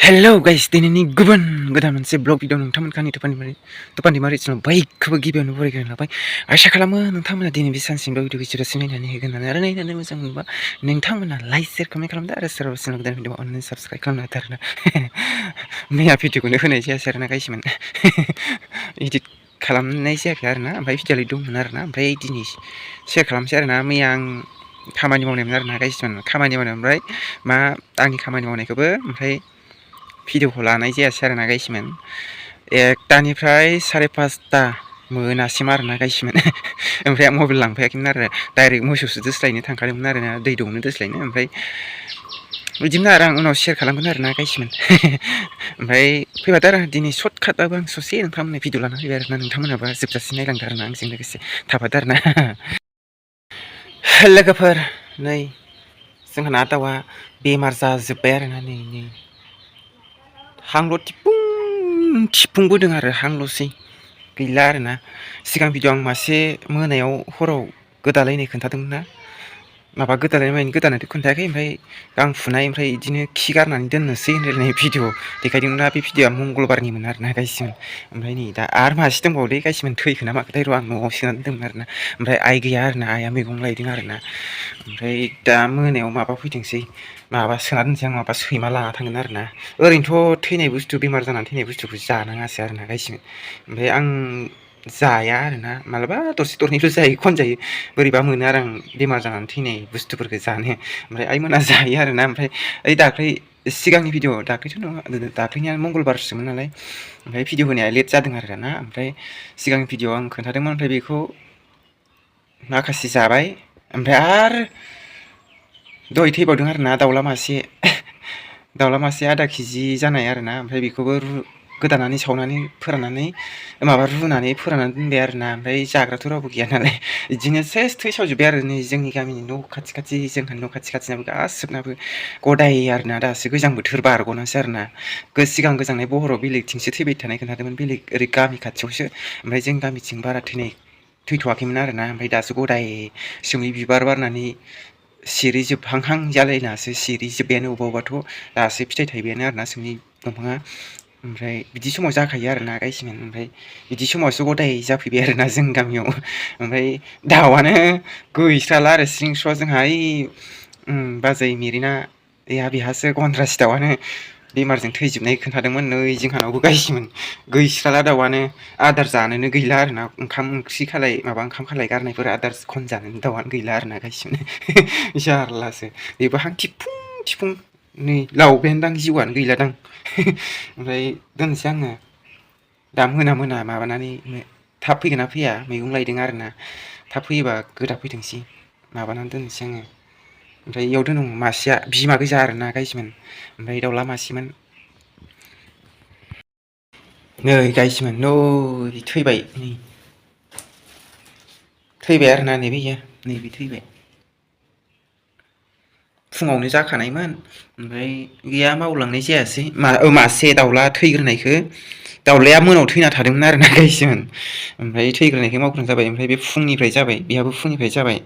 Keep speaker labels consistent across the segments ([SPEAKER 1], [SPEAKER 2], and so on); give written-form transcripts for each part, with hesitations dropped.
[SPEAKER 1] Hello guys दिनैनि गुबुन गोदान मोनसे ब्लग भिडिअ नोंथांमोनखौ टपानिमारि चेनेल बयखौबो गिबियावनो बरायग्रोना लाबाय। आसा खालामो नोंथांमोना दिनै बे सानसिम बे भिडिअखौ जोबजासिम नायनानै होगोन होननानै आरो नायनानै मोजां मोनबा नोंथांमोना लाइक शेयार कमेन्ट खालामदो आरो सोरबा सोरबा गोदान भिडिअ अननानै साबस्क्राइब खालामना होदो आरोना। मैया भिडिअखौनो होनाय जायासै आरोना गाइसमोन। इदिट खालामनाय जायाखै आरोना ओमफ्राय भिडिअआलाय दंमोन आरोना ओमफ्राय दिनै शेयार खालामसै आरोना। मैया आं खामानि मावनायमोन आरोना गाइसमोन खामानि मावनाय ओमफ्राय आंनि खामानि मावनायखौबो ओमफ्राय भिडिअखौ लानाय जायासै आरोना गाइसमोन। 1टानिफ्राय 5:30 मोनासिम आरोना गाइसमोन। ओमफ्राय आं मबाइल लांफायाखैमोन आरो डाइरेक्ट मोसौसो दोस्लायनो थांखादोंमोन आरोना दै दौनो दोस्लायनो। ओमफ्राय बिदिनो आरो आं उनाव शेयार खालामगोन आरोना गाइसमोन। ओमफ्राय फैबाथ' आरो दिनै सर्टकाटबाबो आं ससे नोंथांमोननो भिडिअ लाना फैबाय आरोना नोंथांमोनाबो जोबजासिम नायलांदो आरोना आंजों लोगोसे थाफादो आरोना। लोगोफोर नै जोंहाना दाउआ बेमार जाजोब्बाय आरोना नै हांल' थिफुंबोदों आरो हांल'सै गैला आरोना। सिगां भिडिअ आं मासे मोनायाव हराव गोदालायनाय खोन्थादोंमोन ना माबा गोदानाय माने गोदानायथ' खोन्थायाखै ओमफ्राय गां फुनाय ओमफ्राय बिदिनो खि गारनानै दोननोसै होनलायनाय भिडिअ देखायदोंमोन ना। बे भिडिअआ मंगलबारनिमोन आरोना गाइसमोन। ओमफ्राय नै दा आरो मासे दंबावो गाइसमोन थैखो ना माखोथाय र' आं न'आव सोना दोन्दोंमोन आरोना। ओमफ्राय आइ गैया आरोना आइआ मैगं लायदों आरोना। ओमफ्राय दा मोनायाव माबा फैदोंसै माबा सोना दोनसै आं माबा सैमा लाना थांगोन आरोना। ओरैनोथ' थैनाय बुस्थु बेमार जानानै थैनाय बुस्थुखौ जानाङासो आरोना गाइसमोन। ओमफ्राय आं जाया आरोना मालाबा दरसे दरनैल' जायो खनजायो बोरैबा मोनो आरो आं बेमार जानानै थैनाय बुस्थुफोरखौ जानो। ओमफ्राय आइमोना जायो आरोना। ओमफ्राय ओइ दाख्लै सिगांनि भिडिअ दाख्लैथ' नङा दाख्लैनिया मंगलबारसोमोन नालाय ओमफ्राय भिडिअ होनाया लेट जादों आरोना। ओमफ्राय सिगांनि भिडिअ आं खोन्थादोंमोन ओमफ्राय बेखौ माखासे जाबाय ओमफ्राय आरो दहाय थैबावदों आरोना दाउला मासे आधा केजि जानाय आरोना। ओमफ्राय बेखौबो गोदानानै सावनानै फोराननानै माबा रुनानै फोराननानै दोनबाय आरोना। ओमफ्राय जाग्राथ' रावबो गैया नालाय बिदिनो सेस थैसावजोब्बाय आरो नै जोंनि गामिनि न' खाथि खाथि जोंहानि न' खाथि खाथिनाबो गासिबनाबो गदाय आरोना। दासो गोजां बोथोर बारग'नासो आरोना सिगां गोजांनाय बहराव बेलेगथिंसो थैबाय थानाय खोन्थादोंमोन बेलेग ओरै गामि खाथियावसो। ओमफ्राय जों गामिथिं बारा थैथ'वाखैमोन आरोना। ओमफ्राय दासो गदाय सोमलि बिबार बारनानै सिरि जोबहांहां जालायनासो सिरि जोब्बायानो अबेबा अबेबाथ' दासो फिथाइ थाइबायानो आरोना सोमलि दंफाङा। ओमफ्राय बिदि समाव जाखायो आरोना गाइसमोन। ओमफ्राय बिदि समावसो गदाय जाफैबाय आरोना जों गामियाव। ओमफ्राय दाउआनो गैस्राला आरो सिं स्र' जोंहा ओइ बाजै मेरिना बेहासो गन्द्रासे दाउआनो बेमारजों थैजोबनाय खोन्थादोंमोन। नै जोंहानावबो गाइसमोन गैस्राला दाउआनो आदार जानोनो गैला आरोना। ओंखाम खालाय गारनायफोर आदार खनजानोनो दाउआनो गैला आरोना गाइसमोन। जारलासो बेबो हां थिफुं नै लावबायानोदां जिउआनो गैलादां। ओमफ्राय दोनसै आङो दा मोना माबानानै थाब फैगोन ना फैया मैगं लायदों आरोना। थाब फैयोबा गोदाफैथोंसै माबानानै दोननोसै आङो। ओमफ्राय इयाव दं मासेया बिमा गोजा आरोना गाइसमोन। ओमफ्राय दाउला मासेमोन नै गाइसमोन नै थैबाय आरोना नैबे थैबाय फुङावनो जाखानायमोन। ओमफ्राय गैया मावलांनाय जायासै मासे दाउला थैग्रोनायखौ दाउलाया मोनायाव थैना थादोंमोन आरोना गाइसमोन। ओमफ्राय थैग्रोनायखौ मावग्रोनाय जाबाय ओमफ्राय बे फुंनिफ्राय जाबाय बेहाबो फुंनिफ्राय जाबाय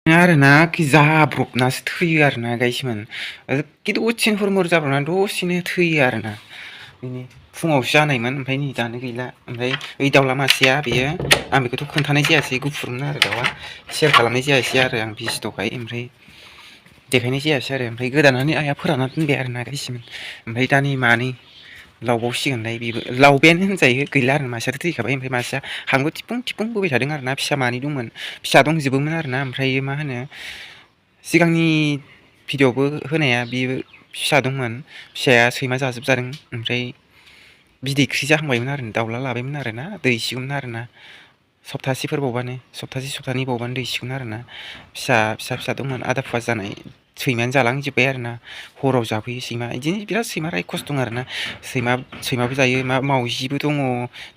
[SPEAKER 1] आरोना जाब्रबनासो थैयो आरोना गाइसमोन। खिन्थु दसेनो हुरमुर जाब्रबनानै दसेनो थैयो आरोना। बिनि फुङावसो जानायमोन ओमफ्राय नै दानो गैला। ओमफ्राय ओइ दाउला मासेया बेयो आं बेखौथ' खोन्थानाय जायासै गुफुरमोन आरो दाउआ सेयार खालामनाय जायासै आरो आं बिजि दंखाय ओमफ्राय देखायनाय जायासै आरो। ओमफ्राय गोदानानै आइया फोरानना दोनबाय आरोना गाइसमोन। ओमफ्राय दा नै मानै लावबावसिगोनलाय बेबो लावबायानो होनजायो गैला आरो मासेयाथ' थैखाबाय। ओमफ्राय मासेया हांबो थिफुं बोबाय थादों आरोना फिसा मानै दंमोन फिसा दंजोबोमोन आरोना। ओमफ्राय मा होनो सिगांनि भिडिअ'बो होनाया बेयो फिसा दंमोन फिसाया सैमा जाजोबजादों। ओमफ्राय बिदैख्रि जाहांबायमोन आरो दाउला लाबायमोन आरोना दैसिगौमोन आरोना सप्तासेफोर बावबानो सप्तानै बावबानो दैसिगोन आरोना। फिसा दंमोन आदा फुवा जानाय सैमायानो जालांजोब्बाय आरोना। हराव जाफैयो सैमा बिदिनो बिराद सैमा रायखस दं आरोना। सैमाबो जायो मावजिबो दङ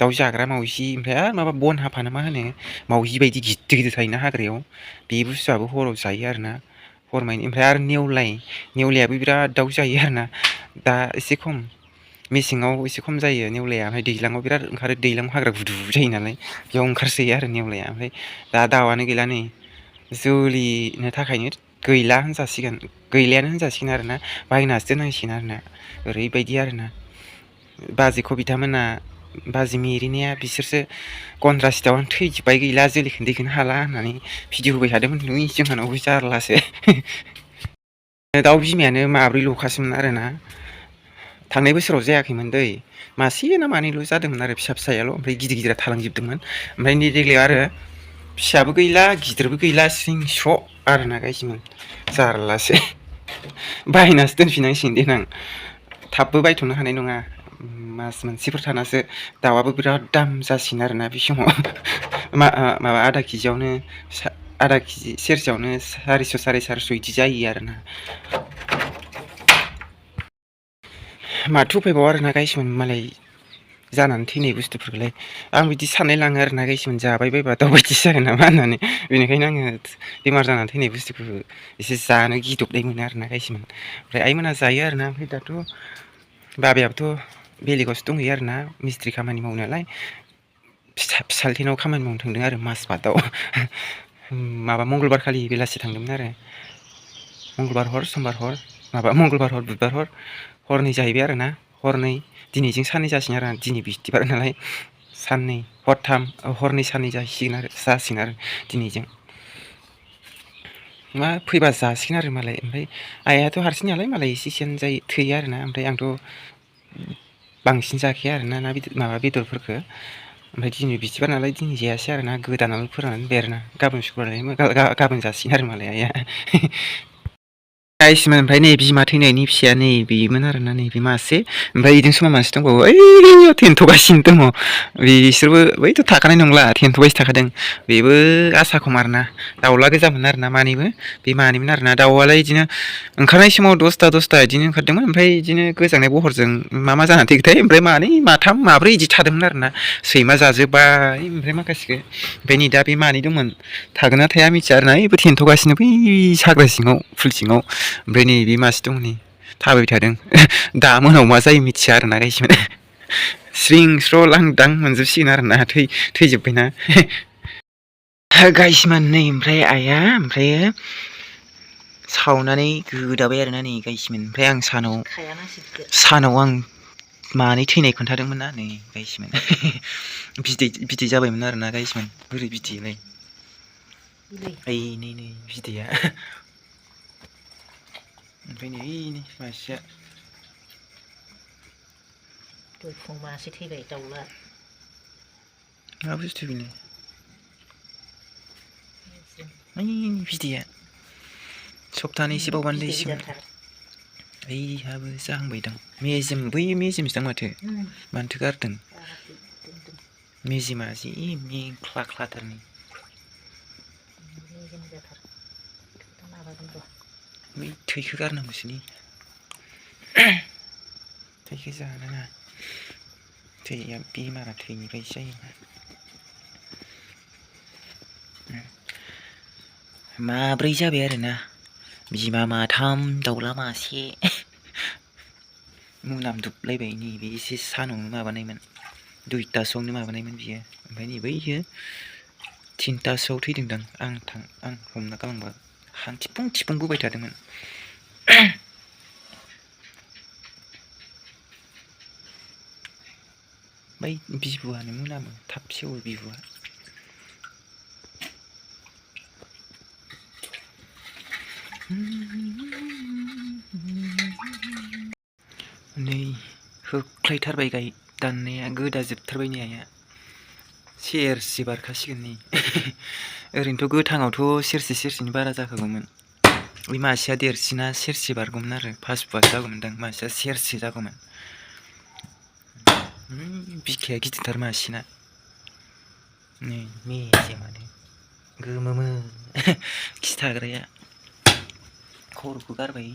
[SPEAKER 1] दाउ जाग्रा मावजि। ओमफ्राय आरो माबा बन हाफा ना मा होनो मावजि बायदि गिदिर थायोना हाग्रायाव बे बुस्थुआबो हराव जायो आरोना हरमानि। ओमफ्राय आरो नेवलायाबो बिराद दाउ जायो आरोना। दा एसे खम मेसेङाव एसे खम जायो नेवलाया। ओमफ्राय दैज्लाङाव बिराद ओंखारो दैज्लाङाव हाग्रा गुदु जायो नालाय बेयाव ओंखारसोयो आरो नेवलाया। ओमफ्राय दा दाउआनो गैला नै जोलैनो थाखायनो गैला होनजासिगोन गैलायानो होनजासिगोन आरोना बायनासो दोननांसिगोन आरोना ओरैबायदि आरोना बाजैखौ बिथांमोना बाजै मेरिनाया बिसोरसो गन्द्रासिदावनो थैजोब्बाय गैला जोलैखौनो दैखोनो हाला होननानै भिडिअ होबाय थादोंमोन नुयै जोंहानावबो जारलासो दाउ बिमायानो माब्रैल'खासोमोन आरोना थांनाय बोसोराव जायाखैमोन दै मासे ना मानैल' जादोंमोन आरो फिसा फिसायाल' ओमफ्राय गिदिर गिदिरा थालांजोबदोंमोन ओमफ्राय नै देग्लाय आरो फिसाबो गैला गिदिरबो गैला स्रिं स्र' आरोना गायसिमोन जारलासो बायनासो दोनफिननांसिगोन देनां थाबबो बायथ'नो हानाय नङा मास मोनसेफोर थानासो दाउआबो बिराद दाम जासिगोन आरोना बे समाव माबा आधा केजि सेरसेयावनो 400 साराय 400 बिदि जायो आरोना माथो उफायबाव आरोना गायसमोन मालाय जानानै थैनाय बुस्थुफोरखौलाय आं बिदि साननाय लाङो आरोना गायसमोन जाबाय बायबा दावबायदिसो जागोन नामा होननानै बेनिखायनो आङो बेमार जानानै थैनाय बुस्थुखौ एसे जानो गिदबनाय मोनो आरोना गायसमोन ओमफ्राय आइमोना जायो आरोना ओमफ्राय दाथ' बाबायाबोथ' बेलेगावसो दंहैयो आरोना मिस्ट्रि खामानि मावो नालाय फिसालथेनाव खामानि मावनो थांदों आरो माजबातआव माबा मंगलबार खालि बेलासि थांदोंमोन आरो मंगलबार हर समबार हर माबा मंगलबार हर बुधबार हर हरनै जाहैबाय आरोना हरनै दिनैजों साननै जासिगोन आरो दिनै बिस्थिबार नालाय साननै हरथाम हरनै साननै जासिगोन आरो दिनैजों मा फैबा जासिगोन आरो मालाय ओमफ्राय आइयाथ' हारसिं नालाय मालाय एसे एसेयानो जायो थोयो आरोना ओमफ्राय आंथ' बांसिन जाखाया आरोना ना माबा बेदरफोरखौ ओमफ्राय दिनै बिस्थिबार नालाय दिनै जायासै आरोना गोदानाल' फोराननानै दोनबाय आरोना गाबोन सुक्रुबार गाबोन जासिगोन आरो मालाय आइया गाइसमोन ओमफ्राय नै बिमा थैनायनि फिसाया नै बेमोन आरोना नैबे मासे ओमफ्राय बिदिनो समा मासे दंबावो ओइ थेन्थ'गासिनो दङ बिसोरबो बैथ' थाखानाय नंला थेन्थ'बायसो थाखादों बेबो आसा खम आरोना दाउला गोजामोन आरोना मानैबो बे मानैमोन आरोना दाउआलाय बिदिनो ओंखारनाय समाव 10ता बिदिनो ओंखारदोंमोन ओमफ्राय बिदिनो गोजांनाय बहरजों मा जानानै थैखोथाय ओमफ्राय मानै माथाम माब्रै बिदि थादोंमोन आरोना सैमा जाजोब्बाय ओमफ्राय माखासेखौ ओमफ्राय नै दा बे मानै दंमोन थागोन ना थाया मिथिया आरोना बेबो थेन्थ'गासिनो बै हाग्रा सिङाव फुल सिङाव ओमफ्राय नै बे मासे दं नै थाबाय थादों दा मोनायाव मा जायो मिथिया आरोना गायसमोन स्रिं स्र' लांदां मोनजोबसिगोन आरोना थैजोब्बायना गायसमोन नै ओमफ्राय आइया ओमफ्राय सावनानै गोदाबाय आरोना नै गायसमोन ओमफ्राय आं सानाव आं मानै थैनाय खोन्थादोंमोन ना नै गायसमोन बिदै जाबायमोन आरोना गायसमोन बोरै बिदैलाय ओइ नै बिदैया ओमफ्राय नै मासेया
[SPEAKER 2] दय फुं मासे थैबाय दाउला
[SPEAKER 1] मा बुस्थु बेलाय बिदैया सप्तानैसो बावबानो दैसिगोन ओइहाबो जाहांबायदां बै मेजेमसोदां मानोथो गारदों मेजेमा जि मेख्ला ख्लाथारनो बै थैखौ गारनांगौसोलै थैखौ जानाङा थैया बेमारा थैनिफ्रायसो जायो माब्रै जाबाय आरोना बिमा माथाम दाउला मासे मोनामजोबलायबाय नैबे एसे सानावनो माबानायमोन 2तासोआवनो माबानायमोन बियो ओमफ्राय नै बैयो 3तासोआव थैदोंदां आं हमना गालांबा हां थिफुं बोबाय थादोंमोन बै बिबुआनो मोनामो थाब सेवो बिबुआ नै होख्लायथारबाय दाननाया गोदाजोबथारबाय नै आइया सेरसे बारखासिगोन नै ओरैनोथ' गोथाङावथ' सेरसेनि बारा जाखागौमोन बै मासेया देरसिना सेरसे बारगौमोन आरो 5 फुवासो जागौमोनदां मासेया सेरसे जागौमोन बिखाया गिदिरथार मासेना नै मेजेमानो गोमोमो खि थाग्राया खर'खौ गारबाय